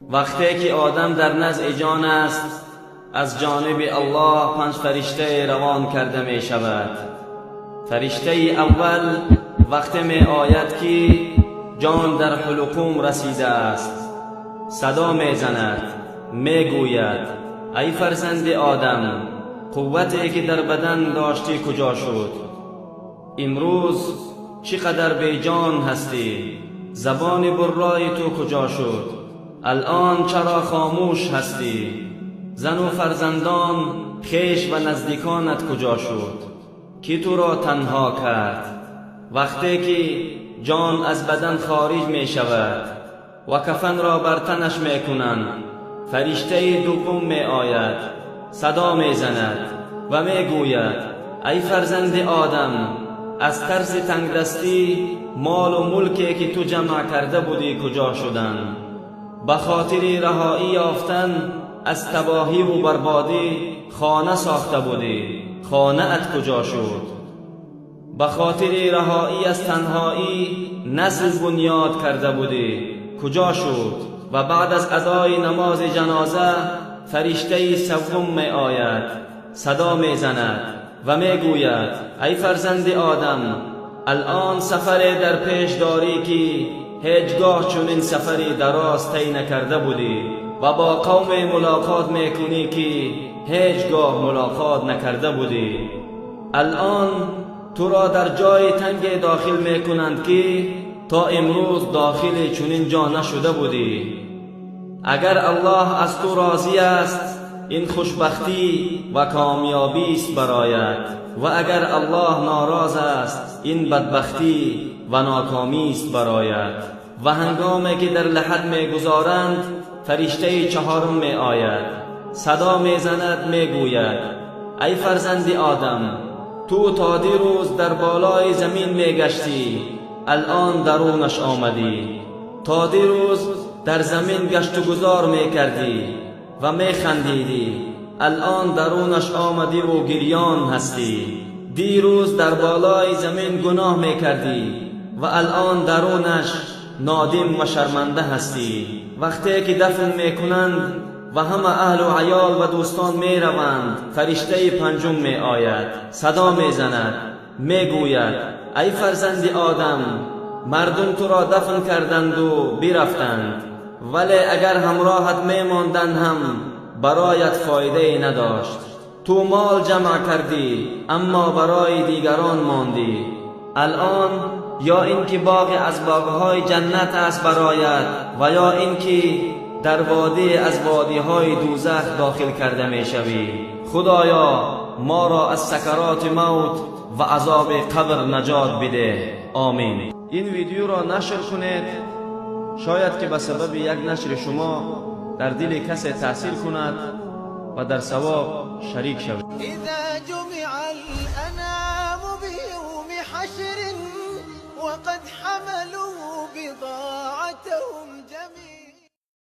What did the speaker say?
وقتی که آدم در نزع جان است، از جانب الله 5 فرشته روان کرده می شود. فرشته اول وقتی می آید که جان در حلقوم رسیده است، صدا می زند، می گوید ای فرزند آدم، قوتی که در بدن داشتی کجا شد؟ امروز چقدر بی جان هستی؟ زبان برای تو کجا شد؟ الان چرا خاموش هستی؟ زن و فرزندان، خویش و نزدیکانت کجا شد؟ کی تو را تنها کرد؟ وقتی که جان از بدن خارج می شود و کفن را بر تنش می کنند، فرشته دوم می آید، صدا می زند و می گوید ای فرزند آدم، از ترس تنگدستی مال و ملکی که تو جمع کرده بودی کجا شدند؟ به خاطر رهایی یافتن از تباهی و بربادی خانه ساخته بودی، خانه ات کجا شد؟ به خاطر رهایی از تنهایی نسل بنیاد کرده بودی، کجا شد؟ و بعد از ادای نماز جنازه فرشته سوم می آید، صدا می زند و می گوید ای فرزند آدم، الان سفر در پیش داری که هیچگاه چنین سفری دراز طی نکرده بودی و با قوم ملاقات میکنی که هیچگاه ملاقات نکرده بودی. الان تو را در جای تنگ داخل میکنند که تا امروز داخل چنین جا نشده بودی. اگر الله از تو راضی است، این خوشبختی و کامیابی است برایت، و اگر الله ناراض است، این بدبختی و ناکامی است برایت. و هنگامی که در لحد میگذارند، فرشته چهارم می آید، صدا می زند، می گوید ای فرزند آدم، تو تا دیروز در بالای زمین می گشتی، الان درونش آمدی. تا دیروز در زمین گشت و گذار می کردی و می خندیدی، الان درونش آمدی و گریان هستی. دیروز در بالای زمین گناه می کردی و الان درونش نادم و شرمنده هستی. وقتی که دفن می کنند و همه اهل و عیال و دوستان می روند، فرشته پنجم می آید، صدا می زند، می گوید ای فرزند آدم، مردم تو را دفن کردند و برفتند، ولی اگر همراهت می ماندند هم برایت فایده نداشت. تو مال جمع کردی اما برای دیگران ماندی. الان یا اینکه باغ از باغهای جنت است برایت و یا اینکه در وادی از وادیهای دوزخ داخل کرده میشوی. خدایا ما را از سکرات موت و عذاب قبر نجات بده. آمین. این ویدیو را نشر کنید، شاید که به سبب یک نشر شما در دل کسی تاثیر کند و در ثواب شریک شوید.